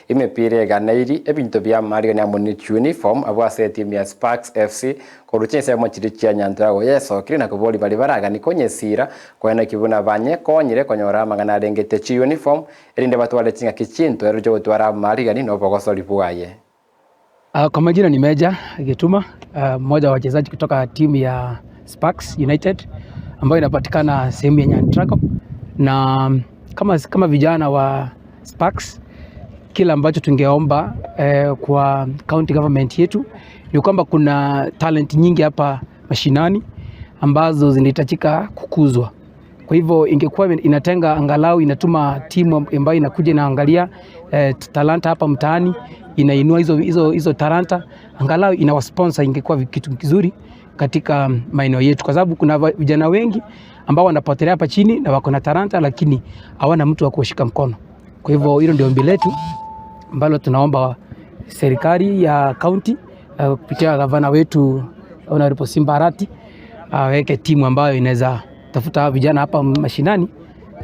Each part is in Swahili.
Emepira eganeiri ebinto bia amarigani amo ne chiuniform abwo ase etimu ya Sparks FC korwa chinsemo chiria chia Nyantrago yesokire na koboria baria baragani konyesira koeneki buna banyekonyire konyora amang'ana arengete chiuniform erinde batware ching'aki chintoereru chiogotwara amarigani na obogosori bwaye. Kwa majina ni Meja Gituma, mmoja wa wachezaji kutoka timu ya Sparks United ambayo inapatikana sehemu ya Nyantrago, na kama vijana wa Sparks, kila ambacho tungeomba kwa county government yetu ni kwamba kuna talent nyingi hapa mashinani ambazo zinahitajika kukuzwa. Kwa hivyo ingekuwa inatenga angalau inatuma timu ambayo inakuja inaangalia talanta hapa mtaani, inainua hizo talanta, angalau inawasponsor, ingekuwa kitu kizuri katika maeneo yetu, kwa sababu kuna vijana wengi ambao wanapotelea hapa chini na wako na talanta, lakini hawana mtu wa kuwashika mkono. Kwa hivyo hilo ndio ombi letu ambalo tunaomba serikali ya county kupitia gavana wetu Honorable Simba Arati aweke timu ambayo inaweza tafuta hawa vijana hapa mashinani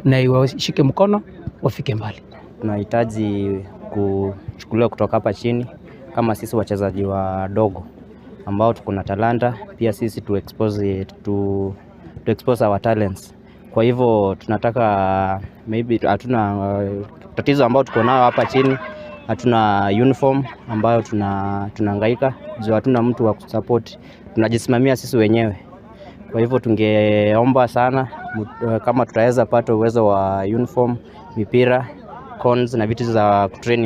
na iwashike mkono wafike mbali. Tunahitaji kuchukuliwa kutoka hapa chini kama sisi wachezaji wadogo ambao tuko na talanta, pia sisi to expose our talents. Kwa hivyo tunataka maybe, hatuna tatizo ambao tuko nayo hapa chini, hatuna uniform ambayo tunahangaika juu hatuna mtu wa kusupport, tunajisimamia sisi wenyewe. Kwa hivyo tungeomba sana kama tutaweza pata uwezo wa uniform, mipira, cones na vitu za kutrain.